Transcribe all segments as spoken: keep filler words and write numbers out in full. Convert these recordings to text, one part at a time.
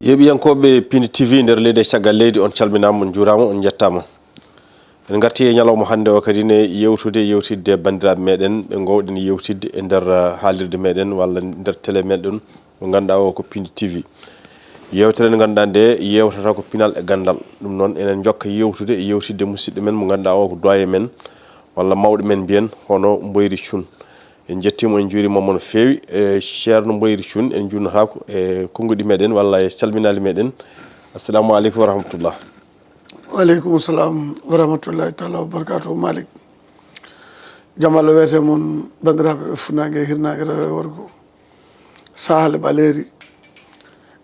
Yeeɓiyankooɓe Pindi T V nder leydi e caggal leydi, on calminaama, on njuuraama, on njettaama. En ngarti e ñalawma hannde o kadi ne yewtude, yewtidde banndiraaɓe meɗen ɓe ngoowɗen yewtidde e nder, ah, haalirde meɗen walla nder télé meɗen mo ngannduɗaa o ko Pindi T V. Yewtere nde ngannduɗaa nde yewtata ko pinal e ganndal. Ɗum noon enen njokka yewtude, yewtidde musidɗo men mo ngannduɗaa o ko doyen men walla mawɗo men mbiyen hono Mboyri Cuun. En njettiima, en njuuriima mo no feewi. E Ceerno Mboyri Cuun, en njuurnataako e konnguɗi meɗen walla e calminaali meɗen. Assalamu aleykum wa rahmatullah. Wa aleykum salam wa rahmatullahi taala wa barakatuhu, Malik. Jam Allah wiyete mon, banndiraaɓe ɓe fuɗnaange e hirnaange, rewo e worgo, sahal e ɓaleeri.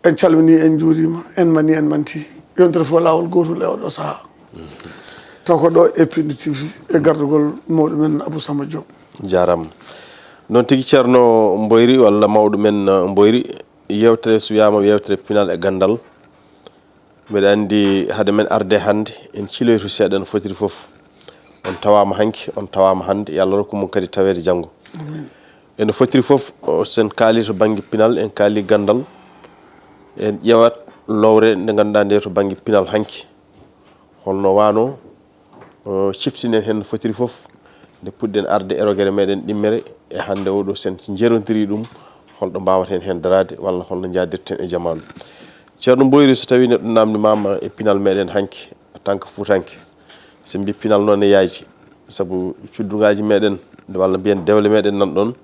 En calminii, en njuuriima, en manii, en mantii. Yontere fof laawol gootol e oɗo sahaa. Taw ko ɗo e Pindi T V e gardagol mawɗo men Abou Samba Diop. Jaaraama. Noon tigi, Ceerno Mboyri walla mawɗo men, uh, Mboyri, yewtere so wiyaama yewtere pinal e ganndal. Mbeɗa anndi hade men arde hannde, en ciloytu seeɗa no fotiri fof. On tawaama hanki, on tawaama hannde, yo Allah rokku mon kadi taweede janngo. E no fotiri fof, o, so en kaali to bannge pinal, en kaali ganndal, en ƴeewat lowre nde ngannduɗaa nde to bannge pinal hanki. Holno waano, o, ciftinen heen no fotiri fof, nde puɗɗen arde e rogere meɗen ɗimmere, e hannde oɗo so en njerontiri ɗum, holɗo mbaawaten heen daraade, walla holno njaadirten e jamaanu. Ceerno Mboyri, so tawii neɗɗo naamndimaama e pinal meɗen hanki, en tant que Fuutanke, so mbi pinal noon ne yaaji, sabu cudduŋaaji meɗen, walla mbiyen dewle meɗen nan ɗoon,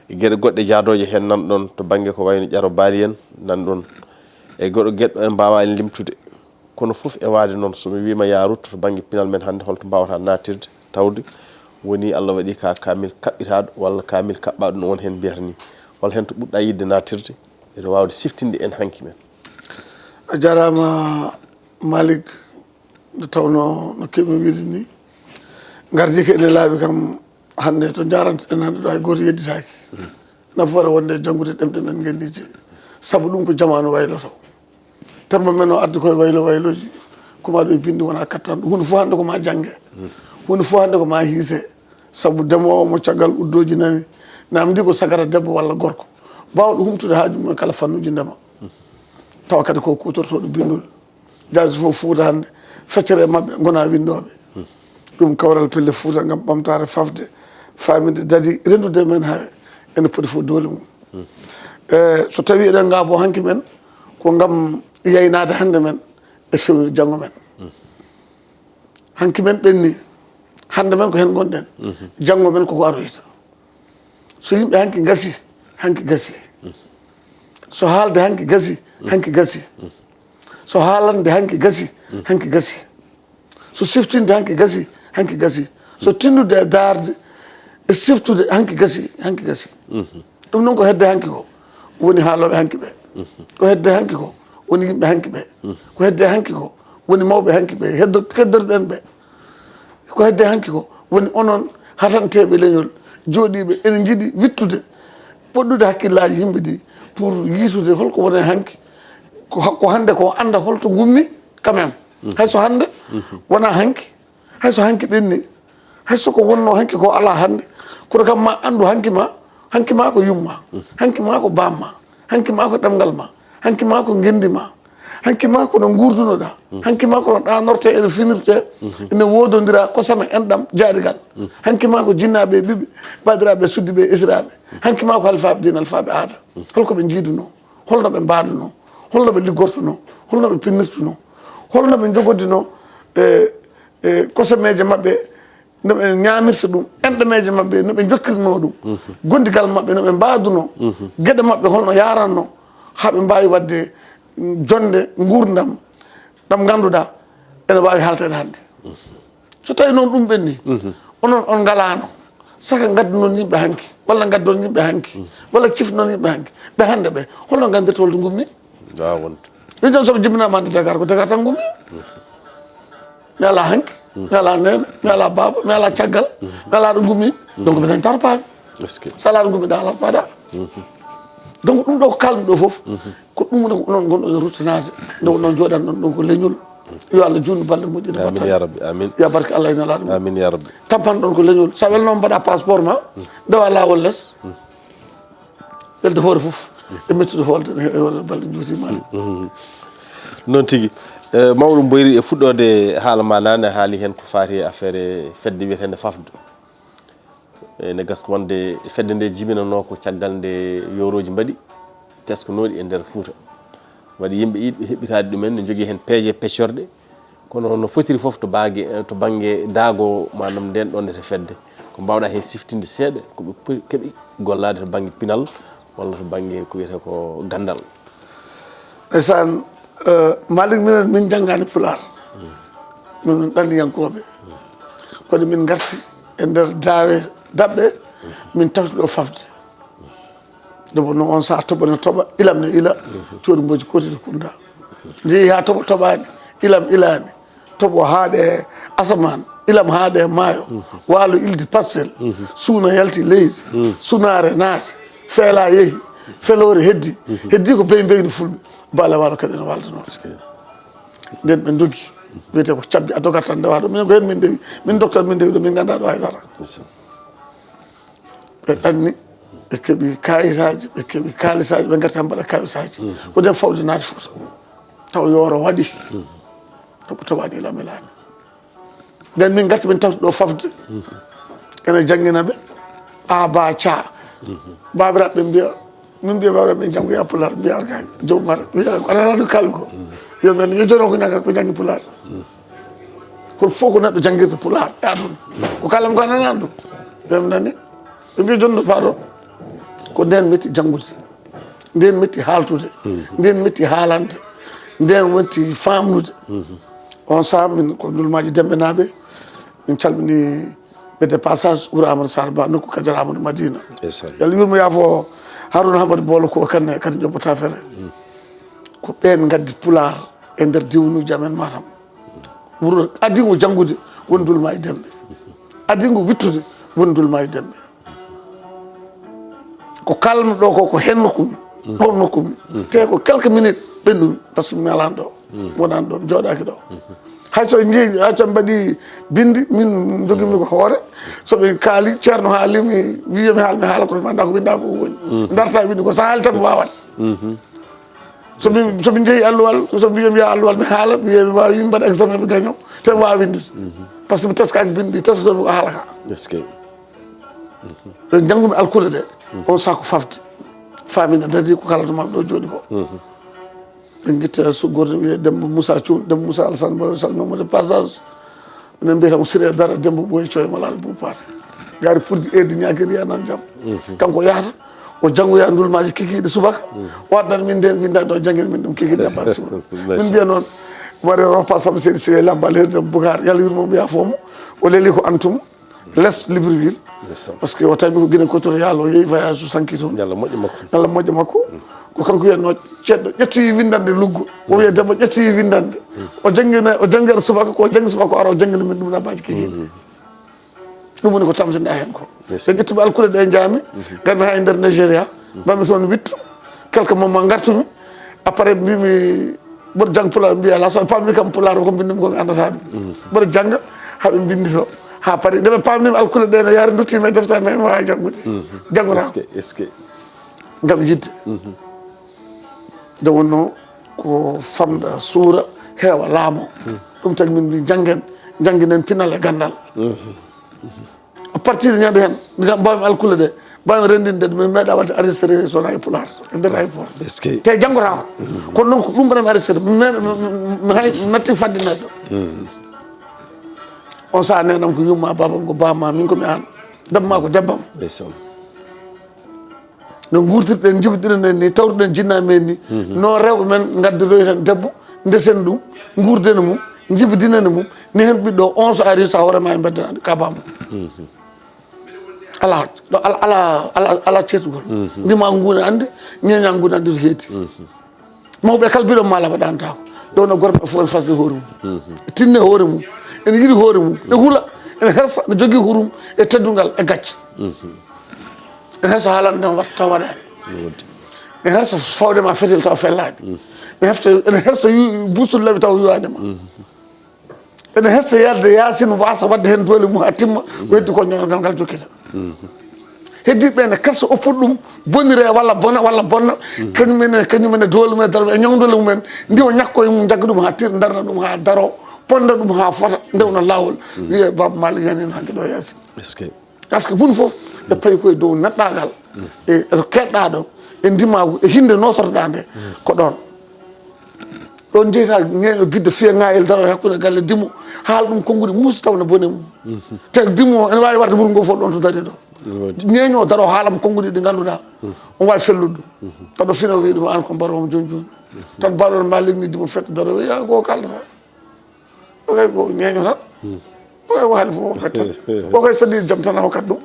e geɗe goɗɗe jaadooje heen nan ɗoon, to bannge ko wayno Ƴaro Baali en nan ɗoon, e goɗo geɗɗo en mbaawaani limtude. Kono fof e waade noon, so mi wiima yaa rutto to bannge pinal men hannde, holto mbaawata naattirde, tawde woni Allah waɗi ka kaamil kaɓɓitaaɗo walla kaamil kaɓɓaaɗo no on heen mbiyata ni, walla heen to ɓurɗa yiɗde naattirde, eɗo waawde siftinde en hanki men. A jaaraama, Malik. Nde tawnoo no keewmi wiyde ni, ngardiike ene laaɓi kam hannde to njaranteɗen hannde ɗo hay gooto yedditaaki. Nafoore wonde e janngude ɗemɗe men ngenndiije. Sabu ɗum ko jamaanu wayloto. Terme men o ardi koye waylo waylooji, ko maa ɗo e binndi wonaa kattanɗo. Huunde fof hannde ko maa jannge. Huunde fof hannde ko maa hiise. Sabu ndemoowo mo caggal uddooji nawi, naamndii ko sagara debbo walla gorko. Baawɗo humtude haaju mum e kala fannuuji ndema. Tawa kadi ko kuutortooɗo binndol. Jaasi fof Fuuta hannde, feccere e maɓɓe ngonaa winndooɓe. Ɗum kawral pelle Fuuta ngam ɓamtaare, fafde, faaminde, dadi, renndude men haa ene poti fof doole mum. E, so tawii eɗen ngaaboo hanki men, ko ngam yaynaade hannde men e fewnir janngo men. Hanki men ɓenni, hannde men ko heen ngonɗen, janngo men koko aroyta. So yimɓe hanki ngasi, hanki gasi. So haalde hanki gasi, hanki gasi. So haalande hanki gasi, hanki gasi. So siftinde hanki gasi, hanki gasi. So tinnude e daarde e siftude hanki gasi, hanki gasi. Ɗum noon ko hedde hanki ko woni haalooɓe hanki ɓe. Ko hedde hanki ko woni yimɓe hanki ɓe. Ko hedde hanki ko woni mawɓe hanki ɓe. Heddo-, keddorɗen ɓe. Ko hedde hanki ko woni onon hatanteeɓe leñol, jooɗiiɓe, ene njiɗi wittude, ɓoɗɗude hakkillaaji yimɓe ɗi pour yiitude holko woni hanki. Ko ha-, ko hannde ko annda holto ngummi quand même. Hay so hannde wonaa hanki, hay so hanki ɓenni, hay so ko wonnoo hanki ko alaa hannde, kono kam ma anndu hanki ma, hanki ma ko yumma, hanki ma ko bamma, hanki ma ko ɗemngal ma, hanki ma ko ngenndi ma, hanki ma ko no nguurdunoɗaa, hanki ma ko no ɗaanortee, ene finirtee, ene woodondiraa, kosam e enɗam, jaarigal. Hanki ma ko jinnaaɓe e ɓiɓɓe, baaɗiraaɓe, suddiiɓe e esiraaɓe. Hanki ma ko halifaaɓe diine, halifaaɓe aada. Holko ɓe njiidunoo? Holno ɓe mbaadunoo? Holno ɓe liggortunoo? Holno ɓe pinnirtunoo? Holno ɓe njogodinoo, e, e, kosameeje maɓɓe, no ɓe ñaamirta ɗum, enɗameeje maɓɓe, no ɓe njokkirnoo ɗum, gondigal maɓɓe, no ɓe mbaadunoo, geɗe maɓɓe holno yaarannoo, haa ɓe mbaawi waɗde, mm, jonnde nguurndam ɗam ngannduɗaa ene waawi haalteede hannde. So tawii noon ɗum ɓenni, onon on ngalaano, saka ngaddunon yimɓe hanki, walla ngaddon yimɓe hanki, walla cifnon yimɓe hanki, ɓe hannde ɓe, holno nganndirta holto ngummi? Waaw, wonde. Min tan, so ɓe jibinaama hannde Dakar, ko Dakar tan ngummi. Mi alaa hanki, mi alaa neene, mi alaa baaba, mi alaa caggal, mi alaa ɗo ngummi. Donc, mi dañta to paami. Est-ce que? So alaa ɗo ngummi, ɗa alaa to paɗa. Donc, ɗum ɗo ko kaalmi ɗo fof, ko ɗum woni ko onon ngonɗon e ruttanaade, nde wonɗon jooɗanɗon ɗon ko leñol. Yo Allah juutnu balɗe moƴƴe ɗe mbaɗɗon. Amin ya rabbi, amin. Ya barke Allah e Nelaaɗo mum. Amin ya rabbi. Tampanɗon ko leñol. So a welnooma mbaɗa passeport ma, ndewa laawol les. Welde hoore fof. E mettude hoolde, e hoolde balɗe juuti maali. Noon tigi. Eh, mawɗo Boyri, e fuɗɗoode haala ma naane, a haali heen ko faati e affaire e fedde wiyeteende Fafde. Ene gasa wonde fedde nde jibinanoo ko caggal nde yoorooji mbaɗi teskanooɗi e nder Fuuta. Waɗi yimɓe yiɗɓe heɓɓitaade ɗumen, ne njogii heen peeje peccorɗe. Kono no fotiri fof to baage, to bannge daago, maanaam ndeen ɗoon nete fedde, ko mbaawɗaa heen siftinde seeɗa ko ɓe po-, keɓi gollaade to bannge pinal walla to bannge ko wiyetee ko ganndal? Ndeysaan, eh, Malick, minen min njanngaani Pulaar. Min ɗanniyankooɓe. Kono min ngarti e nder daawe daɓɓe, min tawti ɗo Fafde. Nde wonno on saha toɓo ne toɓa, ilam ne ila, coori mboji kooti to kunda. Njehi haa toɓo toɓaani, ilam ilaani. Toɓo haaɗe asamaan, ilam haaɗe maayo. Waalo ildi Parcelles, suuna yalti leydi, sunaare naati, feela yehi, feloore heddi. Heddi ko beyi mbeyni fulɓe. Baale waalo kadi ene waaldanoo. Nden ɓe ndogi. Wiyetee ko cabbi a dogat tan ndewa ɗo. Minen ko heen min ndewi. Min doktan min ndewi ɗo, min nganndaa ɗo hay dara. Ɓe ɗanni, ɓe keɓi kayitaaji, ɓe keɓi kaalisaaji, ɓe ngarti haa mbaɗa kaalisaaji. Ko nden fawde naati Fuuta. Taw yooro waɗi. Toɓo toɓaani, ilam ilaani. Nden min ngarti min tawti ɗo Fafde. Ene janngina ɓe. Aba Ca. Baabiraaɓe ɓe mbiya, min mbiya baabiraaɓe ɓe janngoya Pulaar, mbiya argaani. Joom mara, mbiya ko a nanaani ko kaalmi ko. Mbiya men, yo jono ko ñaga ko janngi Pulaar. Kono fof ko neɗɗo janngirta Pulaar, yaa toon. Ko kaalmi ko a nanaani ɗum. Ɓe mi nani. Ɓe mbiya jonno paaɗo. Ko nden metti janngude. Nden metti haaltude. Nden metti haalande. Nden metti faamnude. On saha min ko Ndulmaaji Demɓe naaɓe. Min calmini ɓe de passage wuro Amadou Sarr Ba, nokku Kadiara Amadou Madina. Ndeysaan. Yalla yurmo yaafo Haruna Hamadi Bolo ko kanne kadi ƴoɓɓo tafere. Ko ɓeen ngaddi Pulaar e nder diwnuuji amen Matam. Wuro adingo janngude woni Ndulmaaji Demɓe. Adingo wittude woni Ndulmaaji Demɓe. Ko kaalmi ɗo ko, ko heen nokku mi, ɗoon nokku mi. Te ko quelques minutes ɓennumi, par ce que mi alaani ɗo. Mi wonaani ɗo, mi jooɗaaki ɗo. Hay so njii, hay so mbaɗi binndi, min njogimi ko hoore. So ɓe kaali, ceerno haali, mi wiya mi haala, mi haala kono mi anndaa ko winndaa ko woni. Mi darta winndi ko so haali tan mi waawat. So min, so min njehi alluwal, so mbiyam yaa alluwal mi haala, mi wiya mi waawi, mi mbaɗa examen mi gaño, te mi waawi winndude. Par ce que mi teskaaki binndi, teskotomi ko haala ka. Est-ce que? Ɓe njanngumi alkule ɗe, on saha ko Fafde. Faamina dadi ko kala to maɓɓe ɗo jooɗi ko. Ɓe ngitta suggorde wiyee Demba Moussa Thioune, Demba Moussa Alassane Mboyo, salminomo de passage. Enen mbiyata mo Siré Dara, Demba Ɓooyi Coy Malal Bou Paté. Gari pour di aide ñaguiri yanan jam. Kanko yahata, o janngoya ndulmaaji kikiiɗe subaka. O addan min nden, min nden ɗo janngina min ɗum kikiiɗe Abbas Sow. Min mbiya noon, mare ropa sam seri seri lamba leri dem Bougar, yalla yurmo mbiya fomo. O leli ko antum. Les Libreville. Ndeysaan. Parce que o tawi ko Guinée Équatoriale, o yehi voyage, o sanki toon. Yalla moƴƴo makko. Yalla moƴƴo makko. Ko kanko wiyatno ceɗɗo ƴetti winndande luggo. O wiya debbo ƴetti winndande. O janngina, o janngata subaka, ko o janngi subaka, o ara o janngina min ɗum labaaji kikiiɗe. Ɗum woni ko tamsinɗa heen ko. Ndeysaan. Ɓe ƴettuɓe alkule ɗe njaami, ngarmi haa e nder Nigeria, mbaɗmi toon wittu, quelque moment ngartumi, après mbimi, mboɗo jannga pulaar, mbiya la, so ɓe paamni kam pulaar ko mbinndumi ko mi anndata ɗum. Mboɗo jannga, haa ɓe mbinndi to, haa paari. Nde ɓe paamnimi alkule ɗe no yaari, nduttiima e deftere, mais mi waawi janngude. Janngoraa. Est-ce que, est-ce que? Ngam yiɗde. Nde wonnoo ko famɗa, suura, heewa, laamoo. Ɗum tagi min mbi njanngen, njannginen pinal e ganndal. À partir de ñande heen, ngam mbaawmi alkule ɗe, mbaawmi renndinde ɗe, min meeɗa waɗde enregistré so wonaa e pulaar, e nder aéroport. Est-ce que? Te janngotaako. Kono noon ko ɗum mbaɗami enregistré, mi meeɗa, mi, mi, mi hay, mi natti fadde neɗɗo. On saha nenam ko yumma, babam ko bamma, min ko mi aan. Debbo ma ko debbam. Ndeysaan. No nguurtirɗen, njibiɗiɗen en ni, tawtuɗen jinnaaɓe men ni. No rewɓe men ngaddiroyten debbo, ndesen ɗum, nguurdena mum, njibidinana mum, ni heen ɓiɗɗo on so ari, so a hoore ma e mbedda ka bamma. Ala, ɗo ala, ala, ala, ala ceertugol. Ndima nguuna annde, ñeeña nguuna annde to heedi. Mawɓe kala mbiɗon ma laɓa ɗantaako. Ɗo no gorko fof en fasde hoore mum. Tinne hoore mum. Ene yiɗi hoore mum. Ene hula, ene hersa, ene jogii hurum e teddungal e gacce. Ene hersa haalande ma waɗ-, taw waɗaani. Ene hersa fawde ma fetel taw fellaani. Ene hefta, ene hersa yu-, busul lawi taw yuwaani ma. Ene hersa yalde yaasin wasa waɗde heen doole mum haa timma, ko heddi ko ñogal ngal jokkita. Heddiiɓe ɓe ne, kala so oppuɗo ɗum bonire walla bona, walla bonna, kañum en e, kañum en e doole mum e daro e ñawndole mum en, ndiwa ñakko e mum, njagga ɗum haa tir, ndarna ɗum haa daro, ponda ɗum haa fota, ndewna laawol. Wiye Baaba Maalik yanino hanki ɗo yaasi. Est-ce que? Parce que mum fof e payi koye dow neɗɗaagal, e to keɗɗaa ɗo, e ndimaagu, e hinnde nootorɗaa nde, ko ɗoon. Ɗoon njeyta ñeeño gidde fiya ŋaayel daro e hakkunde galle dimo, haala ɗum konnguɗi muusi taw ne bone mum. Te dimo o ene waawi warde ɓuru ngoo fof ɗoon to dari ɗo. Ñeeño o daro haalama konnguɗi ɗi ngannduɗaa, on waawi fellude ɗum. Taw ɗo fina o wiyi ɗum aan ko mbaromo jooni jooni. Tan mbaɗon ma legni dimo fetto daro, wiya ko kaldata. O kay ko ñeeño tan. O kay ko haali fof o kadi tan. O kay so ɗi jam tan a hokkat ɗum.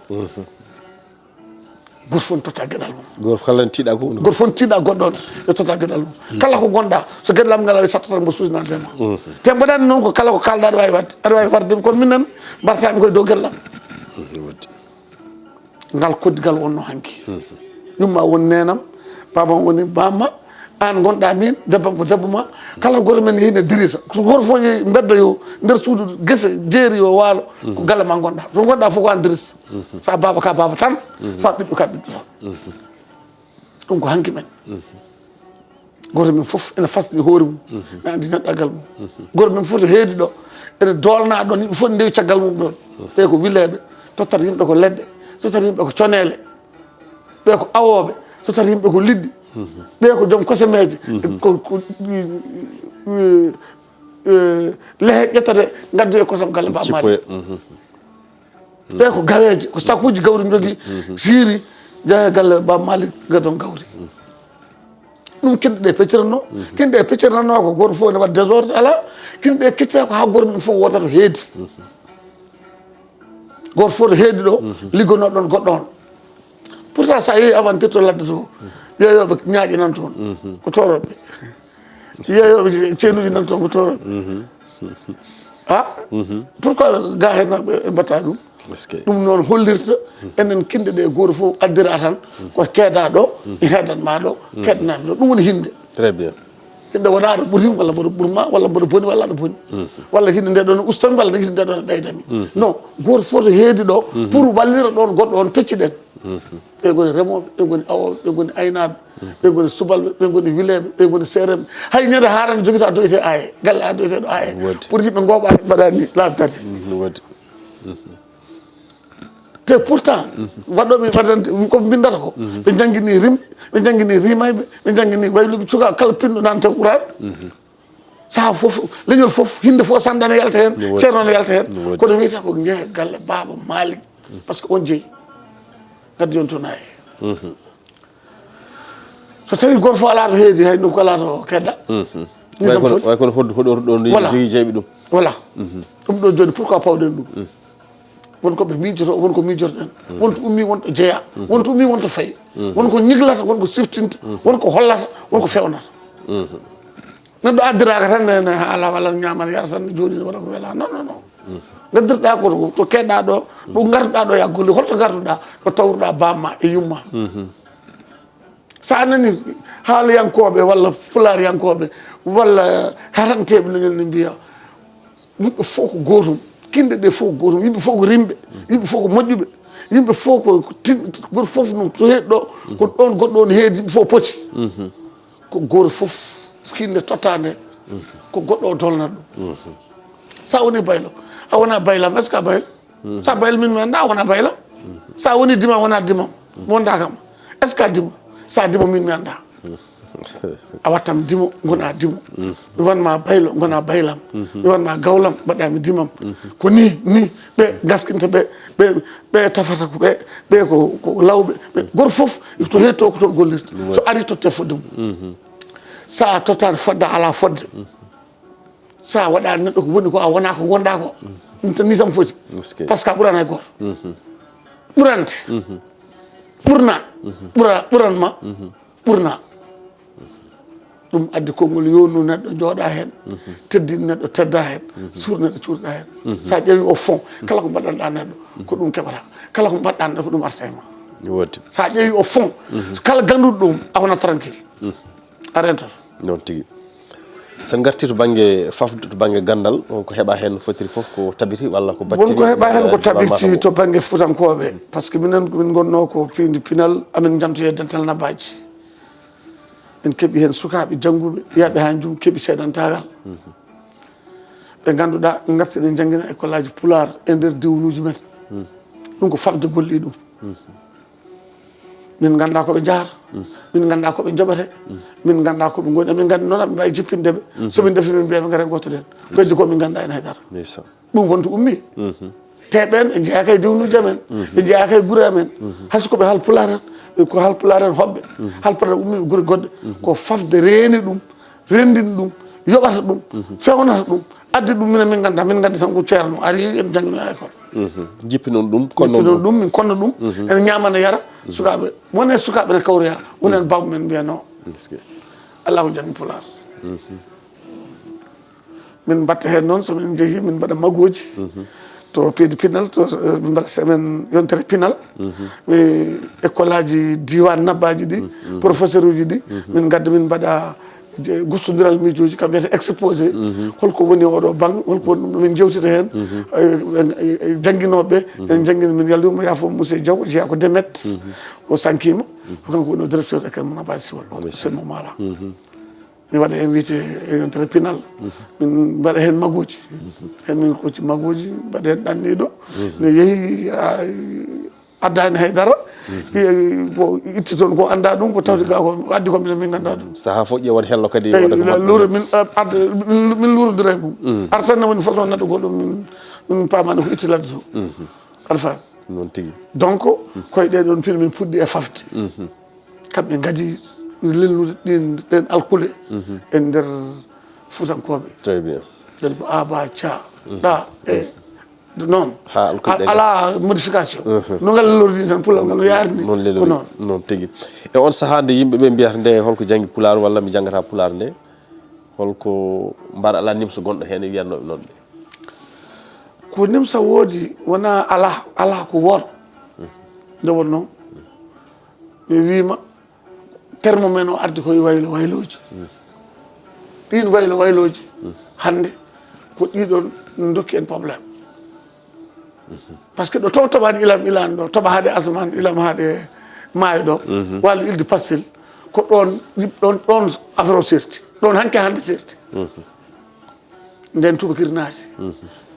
Gooto fof ne totta geɗal mum. Gooto fof kala ne tiiɗa ko ɗum. Gooto fof ne tiiɗa goɗɗo on, e totta geɗal mum. Kala ko gonɗa, so geɗal am ngal ari, sattata mbo suusnande ma. Te mbaɗani noon ko kala ko kalɗa aɗa waawi waɗde. Aɗa waawi warde ɗum, kono minen mbartami koye dow geɗal am. Waɗde. Ngal koddigal wonno hanki. Yumma woni neenam, baabam woni bamma, aan ngonɗa min, debbam ko debbo ma. Kala gooto men yehi ne dirisa. So gooto fof yehi mbedda yo nder suudu, gese, jeeri yo waalo, ko galle ma ngonɗa. So ngonɗa fof ko aan dirisa. Sa baaba ka baaba tan, sa ɓiɗɗo ka ɓiɗɗo tan. Ɗum ko hanki men. Gooto men fof ene fasni hoore mum, ene anndi neɗɗagal mum. Gooto men fof to heedi ɗo, ene doolna ɗon, yimɓe fof ne ndewi caggal mum ɗon. Ɓe ko wileeɓe, tottata yimɓe ko leɗɗe, tottata yimɓe ko coneele. Ɓe ko awooɓe, tottata yimɓe ko liɗɗi. Ɓe ko joom kosemeeje, ko, ko, eh, eh, lehe ƴettata, ngaddoya kosam galle Baaba Maalik. Ɓe ko gaweeje, ko sakuuji gawri njogii, siiri, njaha galle Baaba Maalik, ngadon gawri. Ɗum kinɗe ɗe pecciranno. Kinɗe ɗe pecciranno ko gooto fof ne waɗa désordre, alaa. Kinɗe ɗe keccata ko haa gooto men fof woota to heedi. Gooto fof to heedi ɗo, liggonoo ɗon goɗɗo on. Pourtant, so a yehi aventure to ladde to, yeeyooɓe ñaaƴe nan toon, ko toorooɓe. Yeeyooɓe ceenuuji nan toon, ko toorooɓe. Ah? Pourquoi ga heen ɓe mbatta ɗum? Est-ce que? Ɗum noon hollirta enen kinɗe ɗe gooto fof addira tan ko keeda ɗo, mi heedan ma ɗo, keɗanami ɗo. Ɗum woni hinde. Très bien. Hinde wona aɗa ɓurimi, walla mboɗo ɓurma, walla mboɗo boni, walla aɗa boni. Walla hinde nde ɗon ustami, walla hinde nde ɗon ɓeydami. Non, gooto fof to heedi ɗo, pour wallira ɗon goɗɗo on, pecciɗen. Ɓe ngoni remooɓe, ɓe ngoni awooɓe, ɓe ngoni aynaaɓe, ɓe ngoni subalɓe, ɓe ngoni wileeɓe, ɓe ngoni seerenɓe. Hay ñande haarande jogita doyte aaye, galle a doyteɗo aaye. Waɗi. Pour yimɓe ngooɓa mbaɗa ni laabi tati. Waɗi. Te pourtant, waɗɗo mi waɗante, ko mbindata ko. Ɓe njangini rimɓe, ɓe njangini rimayɓe, ɓe njangini wayluɓe, cuka kala pinɗo nante Qur'an. Saha fof, leñol fof, hinde fof sanɗa ne yalta heen, ceerno ne yalta heen. Kono wiyata ko njehe galle Baaba Maalik, parce que on jeyi. Ngaddi on toon aaye. So tawi gooto fof alaa to heedi, hay nokku alaa to keɗɗa. Way kono, way kono hoɗ-, hoɗorɗo ɗo no jogii jeyɓe ɗum. Voilà. Ɗum ɗo jooni, pourquoi pawɗen ɗum? Won ko ɓe miijoto, won ko miijotoɗen. Won to ummi, won to jeya. Won to ummi, won to fayi. Won ko ñiglata, won ko siftinta, won ko hollata, won ko fewnata. Neɗɗo addiraaka tan ne, ne haala walla ñaama yara tan, jooɗi ne waɗa ko wela. Non, non, non. Ngaddirɗa ko to, to keɗɗa ɗo, ɗo ngarduɗa ɗo yaggoli, holto ngarduɗa? Ɗo tawruɗa bamma e yumma. So a nani haalayankooɓe walla pulaaryankooɓe walla haranteeɓe leñol ne mbiya, yimɓe fof ko gootum, kinɗe ɗe fof ko gootum, yimɓe fof ko rimɓe, yimɓe fof ko moƴƴuɓe, yimɓe fof ko, ko tin-, gooto fof no to heedi ɗo, ko ɗon goɗɗo on heedi, yimɓe fof poti. Ko gooto fof kinɗe totta nde, ko goɗɗo o dolnata ɗum. Sa woni baylo, a wona baylam, est-ce que a baylo? Sa baylo min mi annda, a wona baylam. Sa woni dimam, wona dimam, wonda kam. Est-ce que a dimo? Sa dimo min mi annda. A wattam dimo, gona dimo. Mi wanma baylo, gona baylam. Mi wanma gawlam, mbaɗami dimam. Ko ni, ni ɓe gaskinta, ɓe, ɓe, ɓe tafata ko ɓe, ɓe ko, ko lawɓe. Ɓe, gooto fof to heedi to ko toon gollirta. So ari totte fodde mum. Sa tottaani fodde, ala fodde. Sa waɗaani neɗɗo ko woni ko, a wona ko ngonɗa ko. Ɗum tan ni tan foti. Est-ce que? Parce que a ɓurana e gooto. Ɓurante. Ɓurna. Ɓura, ɓuran ma. Ɓurna. Ɗum addi konngol yownu neɗɗo jooɗa heen. Teddin neɗɗo tedda heen. Suur neɗɗo cuurɗa heen. Sa ƴeewi au fond, kala ko mbaɗanɗa neɗɗo, ko ɗum keɓata. Kala ko mbaɗɗa neɗɗo, ko ɗum arta e ma. Woodi. Sa ƴeewi au fond, kala ganduɗo ɗum, a wona tranquille. A rentoto. Noon tigi. So en ngartii to bannge fafde, to bannge ganndal, won ko heɓaa heen no fotiri fof ko tabiti walla ko battini? Won ko heɓaa heen ko tabiti to bannge Fuutankooɓe. Par ce que minen, min ngonnoo ko piindi pinal, amin njantoyee dental naɓaaji. Min keɓi heen sukaaɓe jannguɓe, yahɓe haa njum keɓi seedantaagal. Ɓe ngannduɗaa, ngarti ɓe njanngina école aji Pulaar e nder diwnuuji men. Ɗum ko fafde golli ɗum. Min nganndaa ko ɓe njahata. Min nganndaa ko ɓe njoɓata. Min nganndaa ko ɓe ngoni. Min nganndi noon aɓe mbaawi jippinde ɓe. So min ndefi min mbiya ɓe ngara ngootoɗen. Ko heddi ko min nganndaa heen hay dara. Ɗum wonto ummii. Te ɓeen ɓe njeyaaka e diwnuuji amen. Ɓe njeyaaka e gure amen. Hay so ko ɓe haal Pulaar en, ko haal Pulaar en hoɓɓe. Haal Pulaar ummii gure goɗɗe. Ko fafde reeni ɗum, renndini ɗum, yoɓata ɗum, fewnata ɗum, addi ɗum, minen min nganndaa, min nganndi tan ko ceerno ari en njannginoya école. Jippinon ɗum, konnon ɗum. Jippinon ɗum, min konna ɗum, ene ñaama ne yara, sukaaɓe, won e sukaaɓe ne kawroya, won en bawɓe men mbiya non. Allahu janngi Pulaar. Min mbaɗta heen noon, so min njehii, min mbaɗa magooji to piindi pinal, to, eh, min mbaɗa semaine yontere pinal. Mi école aji diiwaan naɓaaji ɗi, professeur uji ɗi, min ngadda min mbaɗa je-, gustondiral miijooji, kam wiyata exposé. Holko woni oɗo bang, holko woni ɗum, min njewtida heen. Eh, eh, eh, jannginooɓe, en njanngina, min yaldi mo yaafo Moussé Diaw, jeyaa ko Demet, o sankiima. Ko kanko woni o directeur école mo naɓaaji siwal ɗo, Seydi Mouhamad Ala. Mi waɗa invité e yontere pinal. Min mbaɗa heen magooji. Heen min kocci magooji, mbaɗa heen ɗanniiɗo. Mi yehi, a, addaani hay dara. Ko itti toon ko anndaa ɗum, ko tawti gaa ko addi ko minen min nganndaa ɗum. Sahaa fof ƴeewat hello kadi. Eyi, waɗa ko moƴƴi. Luuro min, a, adda, min, min luurodira e mum. Ar tan ne woni façon neɗɗo goɗɗo min, min paamaani ko itti ladde to. Aɗa faami? Noon tigi. Donc, koye ɗee ɗoon pine min puɗɗi e fafde. Kamɓe ngadi lelnude ɗin, ɗen alkule e nder Fuutankooɓe. Très bien. Ɗen ko aba, ca, ɗa, e noon. Haa alkule ɗe alaa modification. No ngal lelori ni tan, pullal ngal no yaari ni. Noon lelori, ko noon. Noon tigi. E on sahaa nde yimɓe ɓe mbiyata nde holko janngi Pulaar walla mi janngata Pulaar nde, holko mbaɗa alaa nimsa gonɗo heen e wiyatnooɓe noon ɓe? Ko nimsa woodi, wonaa alaa, alaa ko woon. Nde wonnoo, mi wiima, terme men o ardi koye waylo waylooji. Ɗiin waylo waylooji, hannde ko ɗiɗon ndokki en problème. Par ce que ɗo to-, toɓaani ilam, ilan ɗo, toɓa haaɗe asamaan, ilam haaɗe maayo ɗo, walla Île du Pastil, ko ɗoon, ɗoon, ɗoon affaire o serti. Ɗoon hanki hannde serti. Nden tubakiri naati.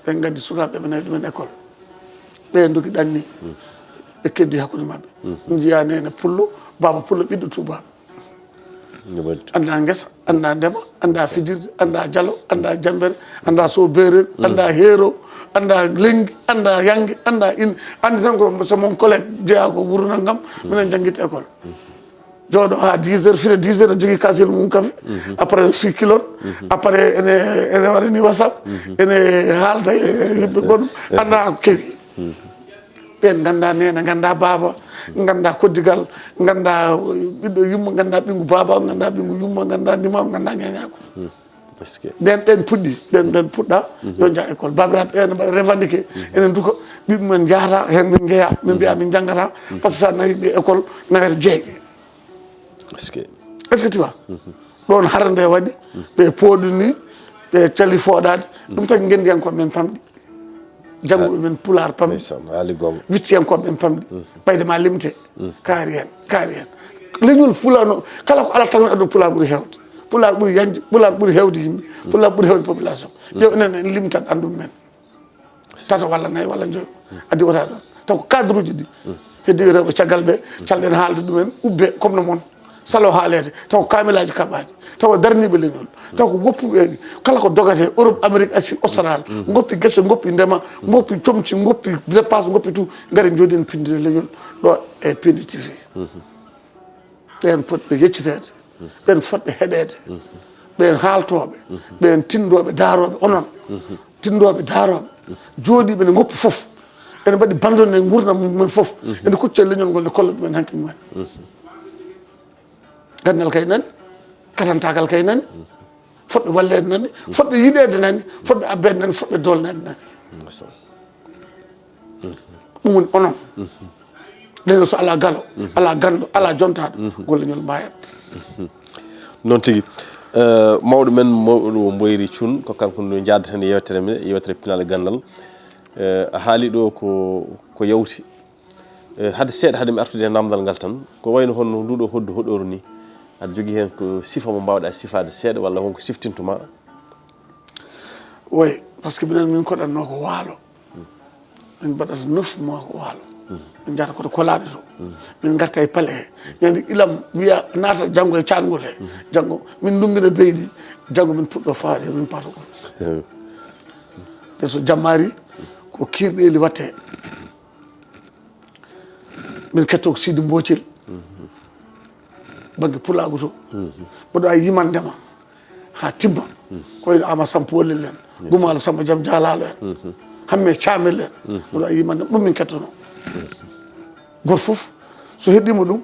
Ɓe ngaddi sukaaɓe ɓe nawi ɗumen école. Ɓe ndogi ɗanni. Ɓe keddi hakkunde maɓɓe. Njiya neene pullo, baaba pullo, ɓiɗɗo tuubaaɓe. Anndaa ngesa, anndaa ndema, anndaa fijirde, anndaa jalo, anndaa jambere, anndaa sow beerel, anndaa heero, anndaa lenngi, anndaa yannge, anndaa in. Anndi tan ko c'est mon collègue, jeyaa ko wuro nanngam, minen njanngitta école. Jooɗo haa dix heures, fina dix heures, aɗa jogii kaasel mum kafe. Après, six kilos. Après, ene, ene waɗa ni WhatsApp. Ene haalda e yimɓe goɗɗo. Anndaa ko kewi. Ɓeen nganndaa neene, nganndaa baaba, nganndaa koddigal, nganndaa ɓiɗɗo yumma, nganndaa ɓinngu baaba, nganndaa ɓinngu yumma, nganndaa ndimaagu, nganndaa ñaañaagu. Est-ce que? Nden ɓeen puɗɗi, ɓeen, ɓeen puɗɗa, yo njah école. Baabiraaɓe ɓee no mbaɗa revendiqué, enen duka, ɓiɓɓe men njahata, heen min njeya, min mbiya min njanngata, par ce que so a nawi ɓe école, nawete jeeɗiɗi. Est-ce que? Est-ce que tu vois? Ɗoon hara nde waɗi, ɓe pooɗuni, ɓe cali fooɗaade, ɗum tagi ngenndiyankooɓe men pamɗi. Jannguɓe men Pulaar pamɗi. Ndeysaan, haali goonga. Wittiyankooɓe men pamɗi. Ɓayde ma limte. Kaari heen, kaari heen. Leñol Pulaar no, kala ko alaa tan aduna Pulaar ɓuri heewde. Pulaar ɓuri yañde, Pulaar ɓuri heewde yimɓe. Pulaar ɓuri heewde population. Ƴeew enen en limtat anndu men. Tato walla nayi walla njoyo. Addi wota ɗoon. Taw ko cadre uji ɗi. Heddi rewɓe caggal ɓe, calɗen haalde ɗumen, ubbe comme no mon. Salo haaleede, taw ko kaamilaaji kaɓaaɗi, taw darniiɓe leñol, taw ko woppuɓe, kala ko dogata e Europe, Amérique, Asie Austral, ngoppi gese, ngoppi ndema, ngoppi comci, ngoppi dépense, ngoppi tout, ngari njooɗi en pinndire leñol ɗo e Pindi T V. Ɓeen potɓe yecciteede, ɓeen fotɓe heɗeede, ɓeen haaltooɓe, ɓeen tinndooɓe, daarooɓe, onon tinndooɓe, daarooɓe, jooɗiiɓe ne ngoppi fof, ene mbaɗi bandone nguurndam mum men fof, ene kucca leñol ngol, ne kolla ɗumen hanki mumen. Ganndal kay nani, katantaagal kay nani, fotɓe walleede nani, fotɓe yiɗeede nani, fotɓe abbeede nani, fotɓe doolneede nani. Ɗum woni onon. Leñol so alaa galo, alaa ganndo, alaa jontaaɗo, ngol leñol maayat. Noon tigi. Eh, mawɗo men, mawɗo Mboyri Cuun, ko kanko no njaadaten e yewtere men, yewtere Pinal e Ganndal. Eh, a haali ɗo ko, ko yawti. Eh, hade seeɗa, hade mi artude e namdal ngal tan, ko wayno honno nduɗo hoddu hoɗoru ni, aɗa jogii heen ko sifa mo mbaawɗa sifaade seeɗa, walla won ko siftintu ma? Oui, parce que minen min koɗatnoo ko waalo. Min mbaɗata neuf mois ko waalo. Min njahata koto kolaaɗo to. Min ngarta e pale he. Ñande ilam wiya naata janngo e caangol he. Janngo min ndunngina beyɗi, janngo min puɗɗo faade, min paata ko. Nde so jammaari, ko kiirɗeeli watte. Min ketto ko Sidi Mbocel. Bannge pulaagu to. Mboɗo a yimande ma. Haa timma. Ko wayno Ama Sampoolel en. Gumaalo Samba Jam Jaalaalo en. Hamme Caamel en. Mboɗo a yimande ma. Ɗum min kettono. Gooto fof, so heɗɗiima ɗum,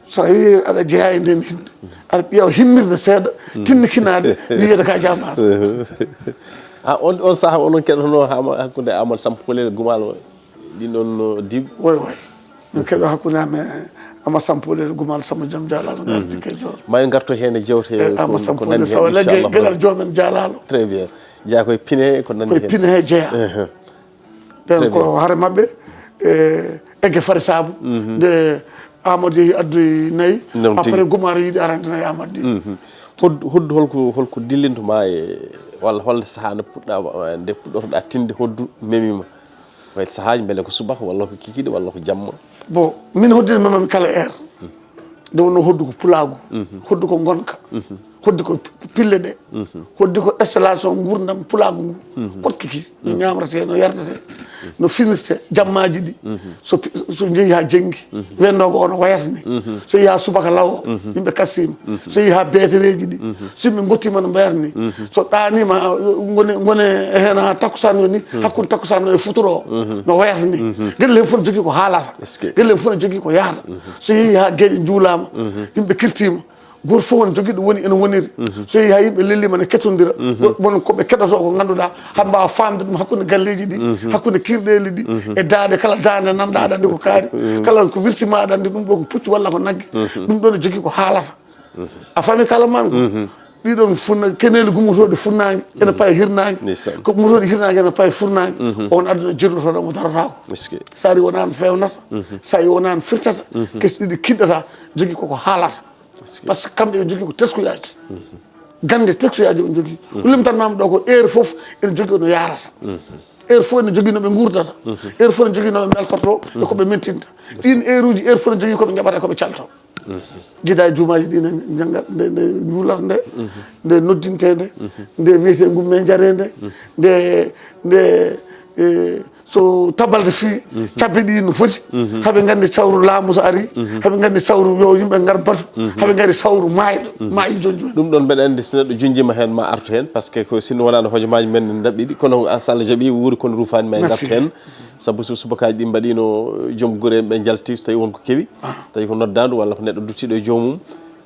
so a wii aɗa jeyaa e nden hidde, aɗa ƴeewa himmirde seeɗa, tinnikinaade, wiyeede ka jaamaano. Ah, on, on sahaa, onon keɗotonoo haa ma-, hakkunde Amadou Sampoolel Gumaalo, ɗin ɗon, no, diw? Way, way. Min keɗo hakkunde amen, Amadou Sampoolel Gumaalo Samba Jam Jaalaalo, ngarti ke joor. Ma en ngarto heen e jewte. E ko, Amadou ko Sampoolel nandi heen, Sawa Lagge, inchallah. Gelal joomen jaalaalo. Très bien. Jeyaa koye pine, ko nandi heen. Koye pine he jeyaa. Ehe. Nden ko hare maɓɓe, e, egge fari saabu. Nde Amadou yehi addoyi nayi, après Gumaaro yiɗi arande nayi Amadou ɗi. Hoddu, hoddu holko, holko dillinto ma e, walla holnde sahaa nde puɗɗa, nde puɗɗotoɗa tinde hoddu memima? Way sahaaji mbele ko subaka, walla ko kikiɗe, walla ko jamma? Bon, min hoddino memami kala heure. Nde wonno hoddu ko pulaagu, hoddu ko ngonka, hoddu ko pille ɗe, hoddu ko installation nguurndam pulaagu ngu. Kotkiki no ñaamrete, no yartete, no finirte, jammaaji ɗi. So pi-, so jehi haa jenngi, wennoogo o no wayata ni. So yehi haa subaka law o, yimɓe kastiima. So yehi haa beetereeji ɗi, so yimɓe ngottiima no mbayata ni. So ɗaaniima, ngone, ngone heen haa takkusaan woni, hakkunde takkusaan o e futuro o, no wayata ni. Gelle heen fof ne jogii ko haalata. Gelle heen fof ne jogii ko yahata. So yehi haa geeƴe njuulaama, yimɓe kirtiima, gooto fof won jogiiɗo woni ene woniri. So yehi haa yimɓe lelliima ne ketondira, won ko ɓe keɗoto ko ngannduɗaa, haa mbaawa faamde ɗum hakkunde galleeji ɗi, hakkunde kiirɗeeli ɗi, e daaɗe, kala daande nanɗa aɗa anndi ko kaari, kala ko wirtiima aɗa anndi ɗum ɗo ko puccu walla ko nagge. Ɗum ɗo ne jogii ko haalata. A faami kala maami ko? Ɗiɗon funna-, keneeli gummotooɗi funnaange, ene paye hirnaange. Ndeysaan. Ko gummotooɗi hirnaange ene paye furnaange. On aduna jirlotoɗo mo darotaako. Eskey. So ari wonaa no feewnata, so ari wonaa no firtata, kesɗi ɗi kiɗɗata, jogii koko haalata. Eskey. Par ce que kamɓe ɓe jogii ko teskuyaaji. Gannde teskuyaaji ɓe jogii. Ko limtanmaama ɗo ko heure fof ene jogii no yaarata. Heure fof ene jogii no ɓe nguurdata. Heure fof ene jogii no ɓe mbeltorto e ko ɓe mentinta. Ɗiin heure uji, heure fof ene jogii ko ɓe njaɓata e ko ɓe calto. Jida e juumaaji ɗi ne njannga nde, nde njuulata nde, nde noddintee nde, nde wiyetee ngummi njaree nde, nde, nde, e, so tabalde fii, cabbe ɗi no foti, haɓe nganndi sawru laamu so ari, haɓe nganndi sawru yo yimɓe ngar batu, haɓe ngari sawru maayɗo, maayi jooni jooni. Ɗum ɗon mbeɗa anndi so neɗɗo junjima heen ma artu heen, par ce que ko sinno wonaano hojomaaji men ne ndaɓɓiɗi, kono so Allah jaɓi wuuri kono ruufaani ma en ngartu heen. Sabu so subakaaji ɗi mbaɗiino joom gure en ɓe njalti, so tawi won ko kewi, tawi ko noddaandu walla ko neɗɗo duttiiɗo e joomum,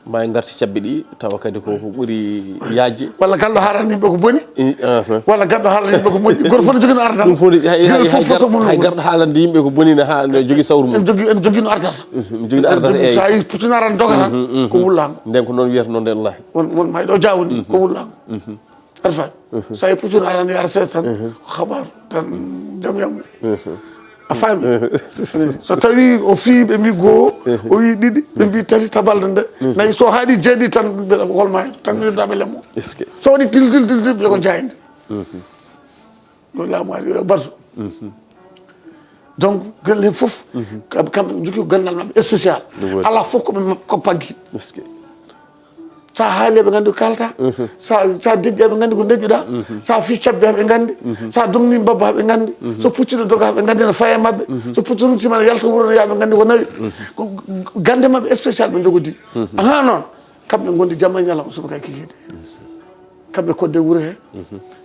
ma en ngarti cabbi ɗi, tawa kadi ko, ko ɓuri yaajde. Walla galɗo haalana yimɓe ko boni. I-, aha. Walla galɗo haalana yimɓe ko moƴƴi. Gooto fof ne jogii no ardata. Ɗum fof ne, hay, hay, hay, fof gar-, fof mum hay woni. Garɗo haalande yimɓe ko boni ne haa ne jogii sawru mum. En jogii, en jogii no ardata. Mhm, jogii no ardata, eey. So a yii puccino arano dogata, ko wullaango. Nden ko noon wiyata noon nden, wallaahi. Won, won mayɗo o jawni, ko wullaango. Arfan. So a yii puccino arano yo ar sees tan, ko habar tan jam yam. A faami? So tawi o fii ɓe mbi goo, o wi ɗiɗi, ɓe mbi tati, tabalde nde nayi, so haaɗi jeeɗiɗi tan, ɓe holma tan, wirdaɓe lemmo. Eskey. So waɗi til, til, til, til, ɓe ko jaaynde. Ko laamu ari, yo barso. Donc, gelle he fof, kam-, kamɓe jogii ko ganndal maɓɓe spécial. Alaa fof ko ɓe ma-, ko paggi. Eskey. Sa haali, ɓe nganndi ko kaalata. Sa, sa deƴƴi, ɓe nganndi ko deƴƴuɗa. Sa fii cabbi, ɓe nganndi. Sa dogni mbabba, ɓe nganndi. So puccuɗo doga, ɓe nganndi no faye maɓɓe. So puccuɗo ruttima, ne yalta wuro, ne yaa, ɓe nganndi ko nawi. Ko gannde maɓɓe spécial ɓe njogodi. Ahaa noon, kamɓe ngondi jamma e ñalawma subaka kikiiɗe. Kamɓe kodde wuro he.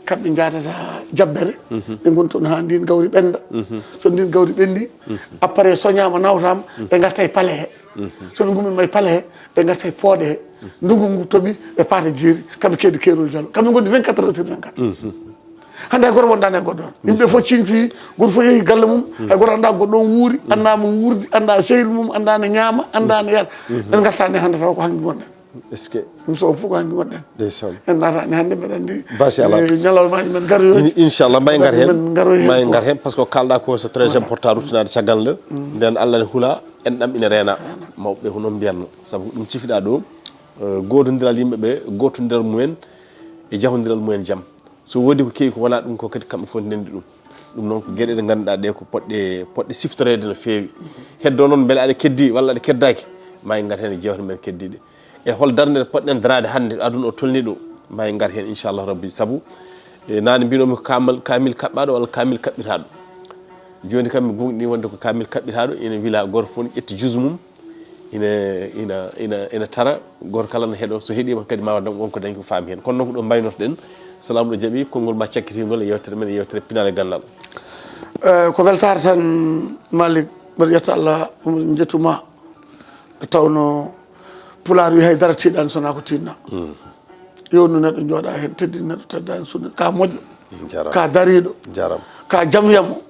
Kamɓe njaadata jabbere. Ɓe ngoni toon haa ndin gawri ɓennda. So ndin gawri ɓenndi, appareil soñaama, nawtaama, ɓe ngarta e pale he. So ɓe ngummiima e pale he, ɓe ngarta e pooɗe he. Ndungu ngu toɓi, ɓe paata jeeri, kamɓe keedi keerol jalo. Kamɓe ngondi vingt-quatre heures sur vingt-quatre. Hannde hay gooto wondaani e goɗɗo on. Yimɓe fof ciñcoyi, gooto fof yehi galle mum, hay gooto anndaa goɗɗo on wuuri, anndaa mo wuurdi, anndaa sehil mum, anndaa no ñaama, anndaa no yara. En ngartaani hannde tawa ko hanki ngonɗen. Est-ce que? Ɗum so on fof ko hanki ngonɗen. Ndeysaan. En naataani hannde, mbeɗa anndi Basi alaa. Ñalawmaaji men ngaroyooji. Inchallah, ma en ngar heen. Men ngaroy heen. Ma en ngar heen, parce que ko kaalɗaa ko, c'est très important, ruttinaade caggal nde. Mbiyan Allah ne hula, enɗam ina reena. Mawɓe ɓe ko noon mbiyatno. Sabu ko ɗum cifiɗaa ɗo, gootondiral yimɓe ɓe, gootondiral mumen e jahondiral mumen jam. So woodi ko kewi ko wonaa ɗum ko, kadi kamɓe fof ndenndi ɗum. Ɗum noon ko geɗe ɗe ngannduɗaa ɗe ko poɗɗe poɗɗe siftoreede no feewi. Heddo noon mbele aɗa keddi walla aɗa keddaaki, ma en ngar heen e jeewte men keddiiɗe. E hol darnde nde poɗɗen daraade hannde ɗo aduna o tolni ɗo, ma en ngar heen inchallah rabbi. Sabu e naane mbinomi ko kamal kamil kaɓɓaaɗo walla kamil kaɓɓitaaɗo. Jooni kam mi gumɗini wonde ko kamil kaɓɓitaaɗo, ina wila, gooto fof ne ƴetti jus mum, ina ina ina ina tara, gooto kala ne heɗo, so heɗima kadi ma waɗ wonko dañi ko faami heen. Kono noon ko ɗo mbaynortoɗen, so Laamɗo jaɓi konngol ma cakkitingol e yewtere men, e yewtere pinal e ganndal. Eh, ko weltaare tan, Malik, mbeɗa yetta Allah, njettuma. Nde tawno Pulaar wi hay dara tiiɗaani so wonaa ko tiiɗna. Yewnu neɗɗo jooɗa heen, teddini neɗɗo teddaani sunna, ka moƴƴo, Jarama. Ka dariiɗo, Jarama. Ka jamyamo,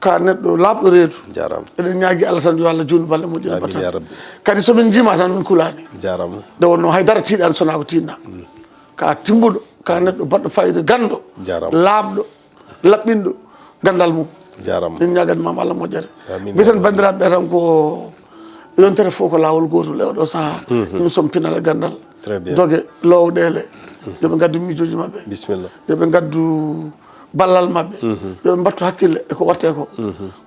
ka neɗɗo laaɓɗo reedu. Jarama. Eɗen ñaagi Allah tan yo Allah juutnu balɗe moƴƴe. Amin, Batan. Ya Rabbi. Kadi so min njiima tan min kulaani. Jarama. Nde wonno hay dara tiiɗaani so wonaa ko tiiɗna. Ka timmuɗo, ka neɗɗo baɗɗo fayida, ganndo, Jarama. Laaɓɗo, laɓɓinɗo ganndal mum. Jarama. Min ñaagani ma Allah moƴƴere. Amin. Mbiten banndiraaɓe ɓe tan ko yontere fof ko laawol gootol e oɗo sahaa. Émission pinal e ganndal. Très bien. Doge, lowɗeele. Yo ɓe ngaddu miijooji maɓɓe. Bisimilla. Yo ɓe ngaddu ballal maɓɓe. Yo ɓe mbattu hakkille e ko watte ko.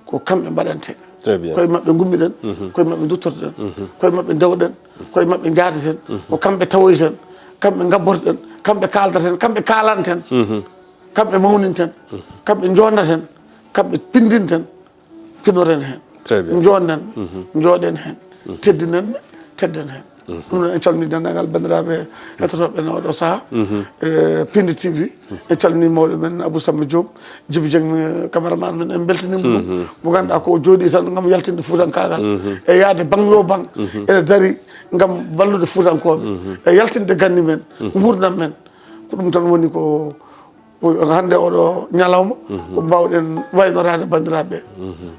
Ko kamɓe mbaɗante. Très bien. Koye maɓɓe ngummiɗen. Koye maɓɓe duttorten. Koye maɓɓe ndewɗen. Koye maɓɓe njaadaten. Ko kamɓe tawoyten. Kamɓe ngabborten. Kamɓe kaaldaten. Kamɓe kaalanten. Kamɓe mawninten. Kamɓe njoondaten. Kamɓe pindinten. Pinoren heen. Très bien. Njoonden. Njooɗen heen. Teddinen ɓe, tedden heen. Ɗum noon en calmini denndaangal banndiraaɓe hettotooɓe no oɗo sahaa. E Pindi T V. En calmini mawɗo men Abou Samba Diop, Djibi Dieng, cameraman men, en mbeltaniima ɗum. Mo ngannduɗaa ko o jooɗii tan ngam yaltinde fuutankaagal. E yahde baŋ yo baŋ. Ene darii ngam wallude fuutankooɓe. E yaltinde ganni men, nguurndam men. Ko ɗum tan woni ko Ko hannde oɗo ñalawma, ko mbawɗen waynoraade banndiraaɓe ɓe.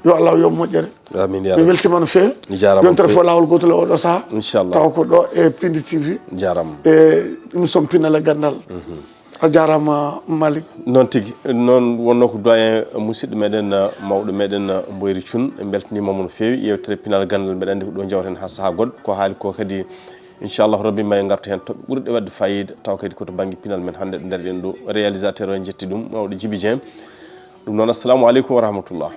Yo Allah yo moƴƴere. Amin, ya Mi Rabbi. Weltiima no feewi. Mi jaaraama no Yontere feewi. Fof laawol gootol e oɗo sahaa. Inchallah. Tawa ko ɗo e Pindi T V. Jaaraama. E émission Pinal e Ganndal. A jaaraama, Malik. Noon tigi, noon wonno ko doyen musidɗo meɗen, uh, mawɗo meɗen, uh, Mboyri Cun. En mbeltaniima mo no feewi. Yewtere Pinal e Ganndal, mbeɗa anndi ko ɗo njawten haa sahaa goɗɗo. Ko haali ko kadi, inchallahu rabbi, ma en ngartu heen toɓɓe ɓurɗe waɗde fayida, taw kadi ko to bannge pinal men hannde ɗo nder ɗen ɗo. Réalisateur o, en njetti ɗum, mawɗo Djibi Dieng. Ɗum noon, assalamu aleykum wa rahmatullah.